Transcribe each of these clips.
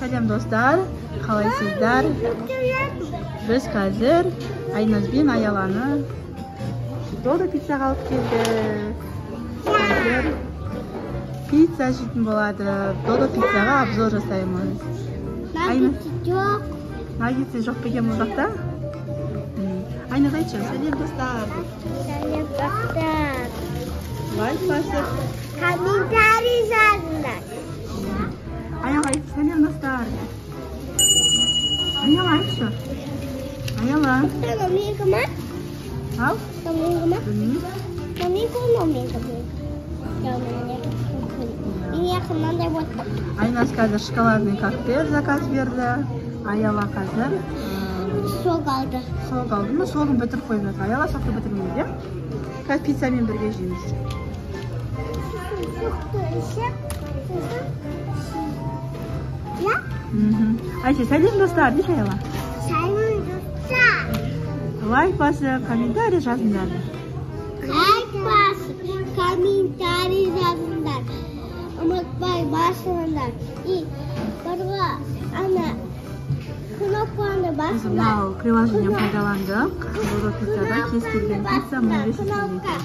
Сәлем достар, қалайсыздар? Біз қазір Айназ бен Аяланы Додо пиццаға алып келдік. Қазір пицца жейтін болады. Додо пиццаға обзор жасаймыз. Наггетсы жоқ. Наггетсы жоқ па екен бұл жақта? Айназ айтшы, сәлем достар. Сәлем достар. Лайк басып, комментарий жазыңдар. Аяла айтшы, сәлем достар. Аяла айтшы. Аяла. Мынау менікі ма? Ау? Мынау менікі ма? Білмеймін. Мынау менікі, мынау менікі. Менің мынандай болды. Айназ қазір шоколадный коктейль заказ берді. Аяла қазір сок алды. Сок алды ма? Согын бітіріп қойып жатыр. Аяла сокты бітірмейді, иә? Қазір пиццамен бірге жейміз. Сокты ішіп, сосын иә? Айтшы, сәлем достар, дейші Аяла. Сәлем достар. Лайк басып, комментарий жазыңдар. Лайк басып, комментарий жазыңдар. Ұмытпай басыңдар. И барға ана кнопканы басыңдар. Мынау приложение пайдаландық. Додо пиццада кез келген пицца 1500 теңге.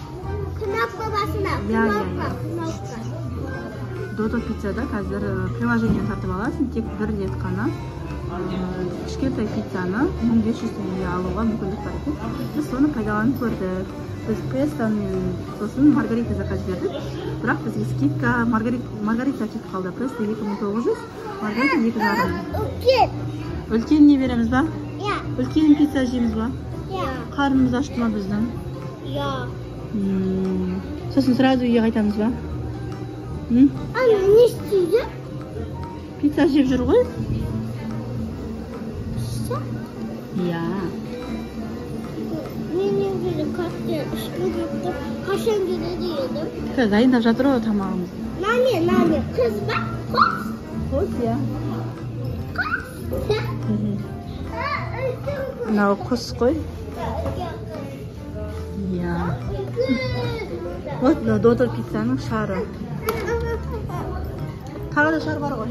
Кнопка басыңдар. Иә, иә, Кнопка, иә. кнопка. Додо пиццада қазір приложение тартып аласың, тек бір рет қана кішкентай пиццаны 1500 теңгеге алуға мүмкіндік бар екен. Біз соны пайдаланып көрдік. Біз пестомен сосын маргарита заказ бердік. Бірақ бізге скидка маргарита кетіп қалды. Песто 2900, маргарита екі жарым. Үлкен. Үлкен не береміз ба? Иә. Үлкен пицца жейміз ба? Иә. Қарнымыз ашты ма біздің? Иә. Сосын сразу үйге қайтамыз ба? Ана не істейді? Пицца жеп жүр ғой? Пицца? Иә. Мен негізі коктейль ішкім келіп тұр. Қашан келеді едім? Қазір дайындап жатыр ғой тамағымызды. Нане, нане, қыз ба? Қыз? Қыз, иә. Қыз? Мынау құс қой. Иә. Вот мынау Додо пиццаның шары. Тағы да шар бар ғой.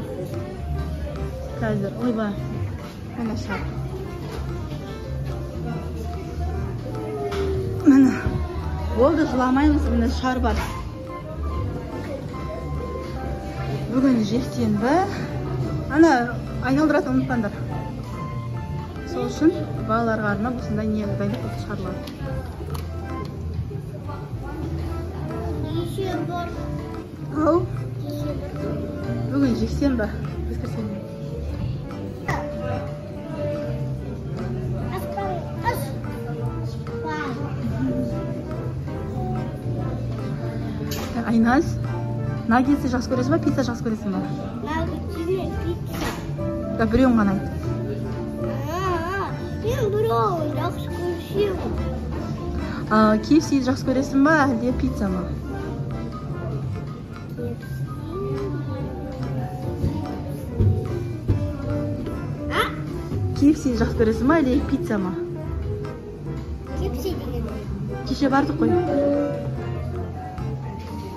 Қазір, ойбай. Мына шар. Міне. Болды, жыламаймыз, міне шар бар. Бүгін жексенбі. Ана айналдыратын ұмытпаңдар. Сол үшін балаларға арнап осындай не дайындап қойды шарлар. Неше бар? Ау? Бүгін жексенбі, воскресенье. Айназ, наггетсы жақсы көресің ба, пицца жақсы көресің ба? Наггетсы мен пицца. Да, біреуін ғана айт. Мен біреуін жақсы көремін. KFC жақсы көресің ба, әлде пицца ма? KFC жақсы көресің ба, әлде пицца ма? KFC деген. Кеше бардық қой.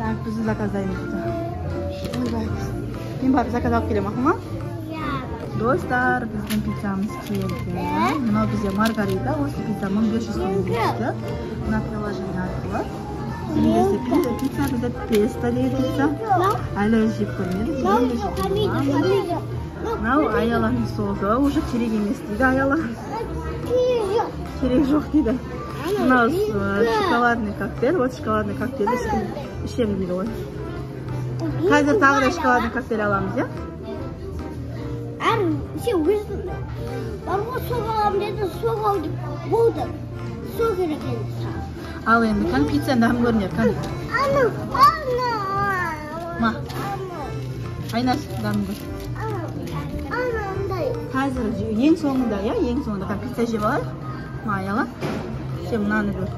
Так, біздің заказ дайын болды. Ойбай. Мен барып заказ алып келемін, ақыл ма? Иә. Достар, біздің пиццамыз келді. Мынау бізде маргарита, осы пицца 1500 теңгеге түсті. Мына приложение арқылы. Бізде пицца, бізде песто деген пицца. Әлі жеп көрмедік. Енді жеп көреміз. Мынау Аяланың согы, уже керек емес дейді Аяла. Керек жоқ дейді. Мынау шоколадный коктейль, вот шоколадный коктейль ішемін дейді ғой. Қазір тағы да шоколадный коктейль аламыз, иә? Сен өзің бар ғой, сок аламын деді, сок ал деп болды. Сок керек енді саған. Ал енді кән пиццаның дәмі көрінер, кән. Ана, ана. Ма. Айназ, дәмін көр. Ана, андай. Қазір ең соңында, иә, ең соңында кән пицца жеп алайық. Ма, Аяла. Сен мынаны көр.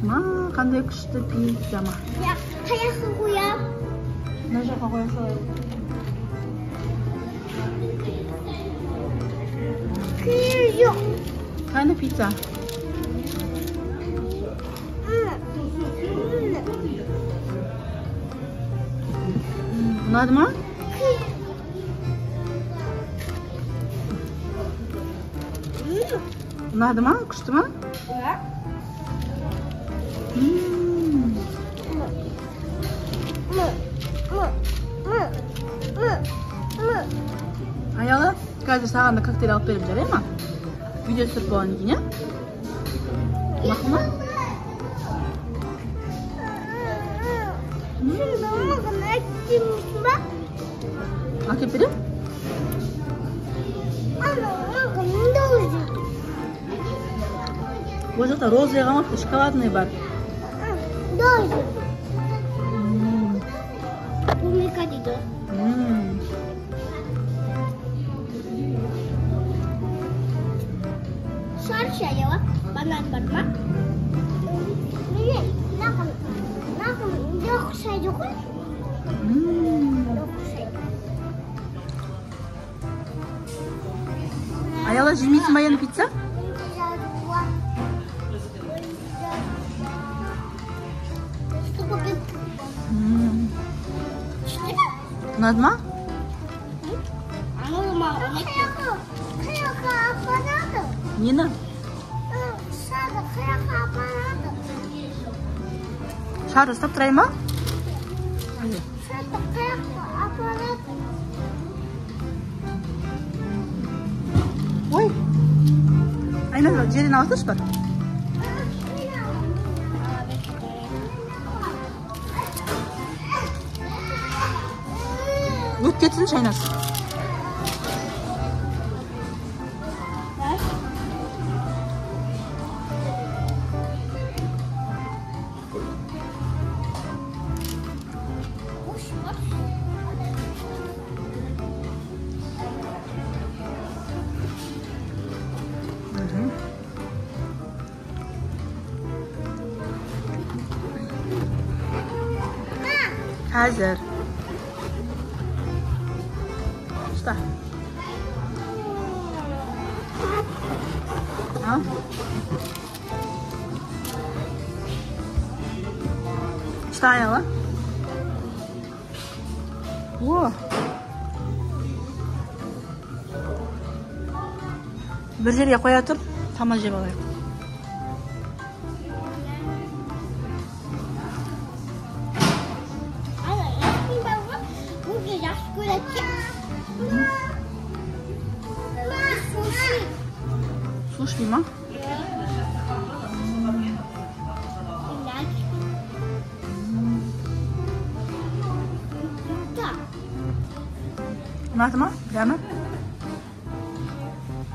Ма, қандай күшті пицца ма. Иә, қаяққа қоям? Мына жаққа қоя салайық. Керек жоқ. Қане пицца? Ұнады ма? Ұнады ма? Күшті ма? Иә. Аяла, қазір саған да коктейль алып беремін, жарай ма? Видео түсіріп болғаннан кейін, иә? Мақұл ма? Әкеліп беремін? Ол жақта розовый қалмапты, шоколадный бар. Клубника дейді. Шаршы Аяла, банан бар ма? Міне, нағым ұқсайды ғой. Аяла, жемейсің ба енді пицца? Ұнады ма? Нені? Шар ұстап тұрайын ба? Ой, Айназ, жерден алсайшы бар. Өтіп кетсінші, Айназ. Қазір. Ұста. Ал. Ұста, Аяла. О. Бір жерге қоя тұр, тамақ жеп алайық. Суши ма? Ұнады ма? Дәмі?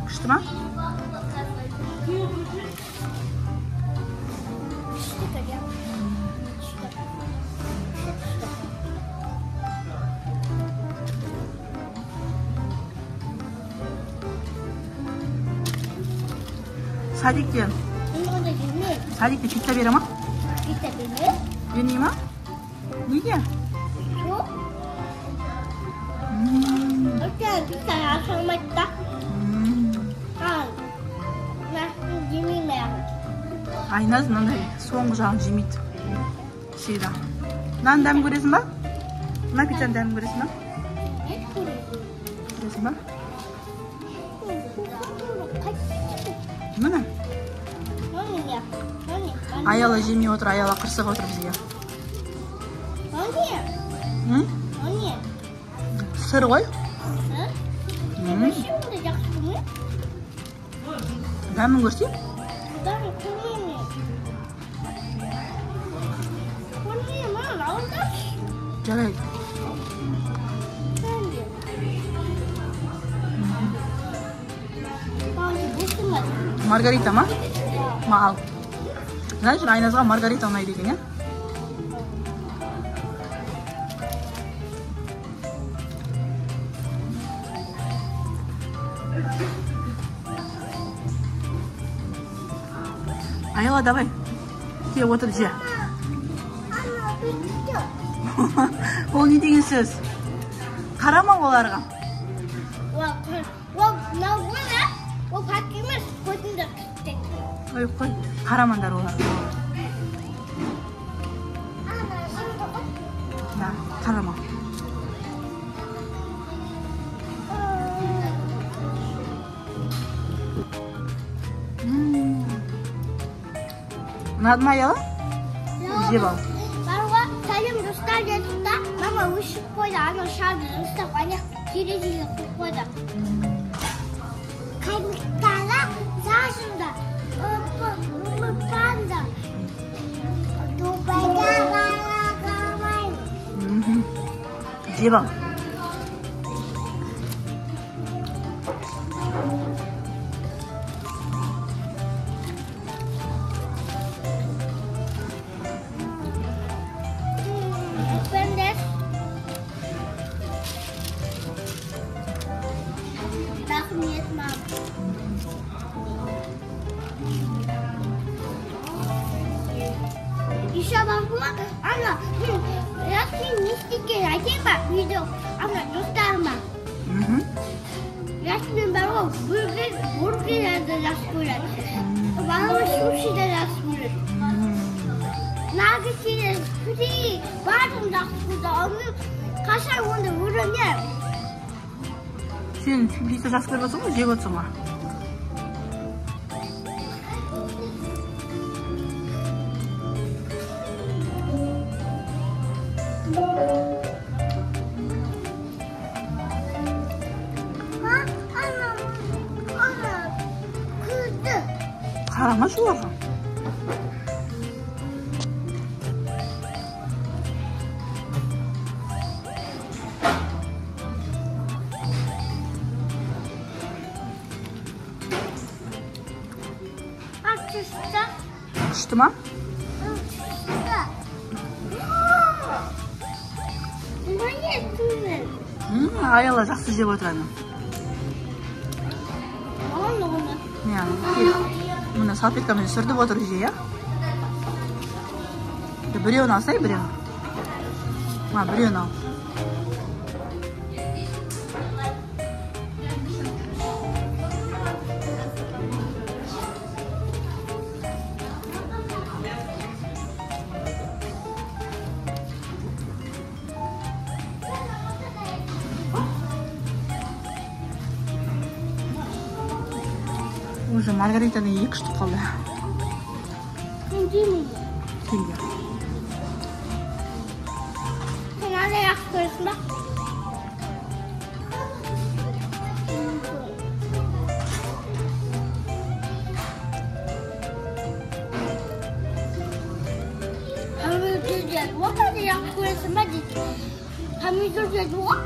Күшті ма? Садикте. Садикте пицца бере ма? Пицца берме. Бермей ма? Неге? Жоқ. Өйткені пицца аша алмайды да. Жемеймін. Айназ мынандай соңғы жағын жемейді. Всегда. Мынаның дәмін көресің ба? Мына пиццаның дәмін көресің ба? Көресің ба? Міне. Аяла жемей отыр, Аяла қырсық отыр бізге. Сыр ғой? Дәмін көрсей? Дәмін көрмеймін. Көрмеймін, алыңдаршы. Жарайды. Маргарита ма? Ма, ал. Знаешь, Айназға Маргарита ұнайды екен, иә? Аяла, давай. Кел, отыр, же. Ол не деген сөз? Қарама оларға. Ол пәк емес, көзімді қысты. Ой, қой, қарамаңдар оларға. Да, қарама. Ұнады ма, Аяла? Жеп ал. Бар ғой, сәлем достар дедік та, мама өшіріп қойды, анау шарды ұстап, ана терезеге қойып қойды. Комментария жазыңдар. Ұмытпаңдар. Дубайға барамын. Жеп ал. Рахмет, мам. Еще бар ма? Ана, Жасмин не істеген айтайын ба? Үйде ана достарыма. Жасмин бар ғой, бургерді жақсы көреді. Балама сушиді жақсы көреді. Наггетсті, фри, барлығын жақсы көреді. Ал мен қашан онда үйренемін? Сен пицца жақсы көріп отырсың ғой, жеп отырсың ғой. Қарама оларға. Күшті ма? Аяла жақсы жеп отыр ана. Мына салфеткамен сүртіп отыр же, иә? Біреуін алсай, біреуін. Ма, біреуін ал. Уже Маргаританың 2 штук қалды. Теңге ме? Теңге. Сен андай жақсы көресің ба? Помидор деді ғой, қандай жақсы көресің ба дейді. Помидор деді ғой.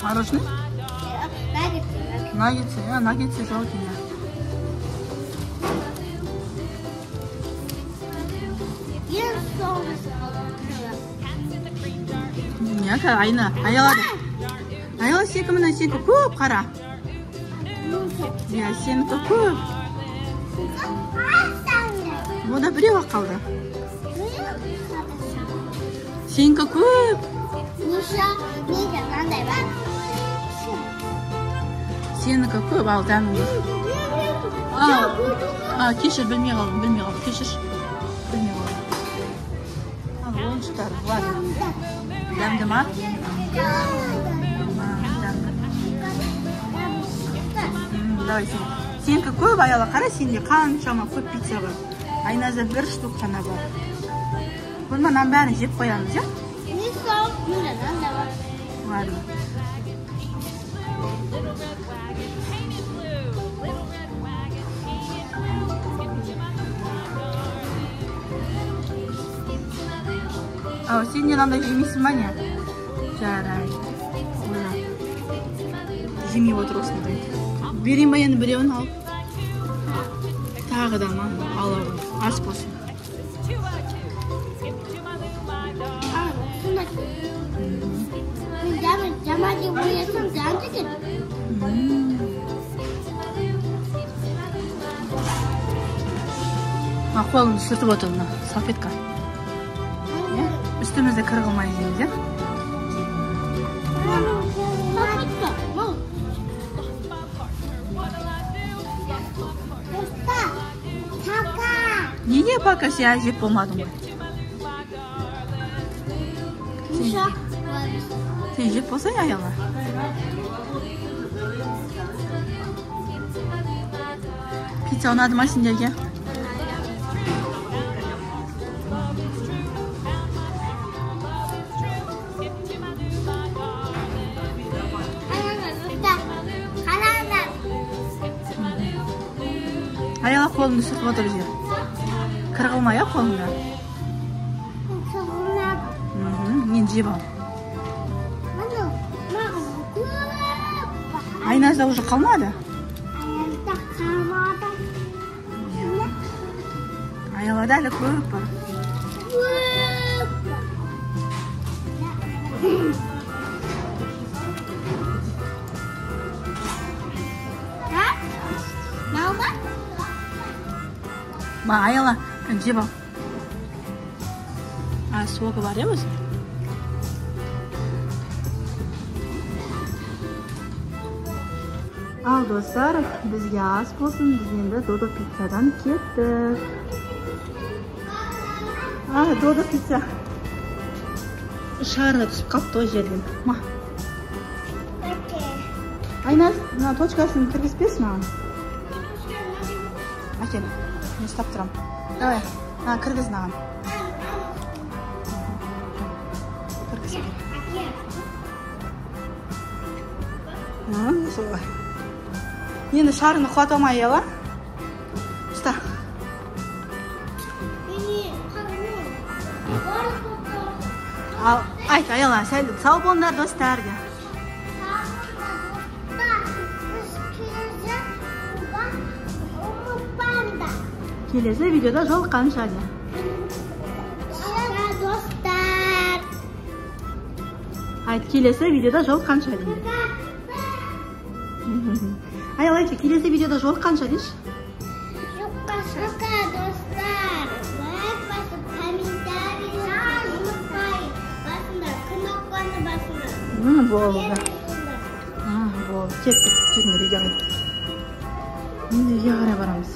Мороженое? Наггетсы. Наггетсы, а, наггетсы жоқ екен. Ең соңғысы қалды. Не, Айна, Аяла. Аяла, сенікі мына, сенікі көп, қара. Иә, сенікі көп. Онда біреу ақ қалды. Сенікі көп. Сенікі көп, ал дәміңді. А, кешір, білмей қалдым, білмей қалдым, кешір. Білмей қалдым. Ал, ойыншықтар, ладно. Дәмді ма? Дәмді. Давай сен. Сенікі көп, Аяла, қара, сенде қаншама көп пицца бар. Айназда бір штук қана бар. Бұны мынаның бәрін жеп қоямыз, иә? Ладно. Ау, сен не мынандай жемейсің ба, не? Жарайды. Жемей отыр осындай. Берейін ба енді біреуін алып? Тағы да ма? Ала ғой. Ас болсын. Мына қолыңды сүртіп отыр мына салфетка. Үстімізді кір қылмай жейміз, иә? Неге пока сен әлі жеп болмадың ғой? Сен жеп болсаң Аяла. Пицца ұнады ма сендерге? Аяла қолыңды сүртіп отыр жер. Кір қылма, иә, қолыңды? Мен жеп ал. Айназда уже қалмады? Аязда қалмады. Аялада әлі көп бар. Көп бар. Ма, Аяла, жеп ал. А, согы бар, иә, өзі? Ал, достар, бізге ас болсын. Біз енді Додо пиццадан кеттік. А, Додо пицца шары түсіп қалыпты ғой жерден. Ма. Айназ, мына точкасын кіргізбесін маған. Әкел, мен ұстап тұрамын. Давай, мына кіргіз маған. Кіргіз. Солай. Енді шарыны құлата алмай, Аяла. Ұста. Ал, айт, Аяла, сау болыңдар, достар. Келесі видеода жолыққанша. Достар. Айт, келесі видеода жолыққанша дейді. Аяла, айтшы, келесі видеода жолыққанша дейші. Жолыққанша, достар. Лайк басып, комментарий жазып ұмытпай. Басыңдар, кнопканы басыңдар. Болды. Болды. Кеттік, жүріңдер үйге қарай. Енді үйге қарай барамыз.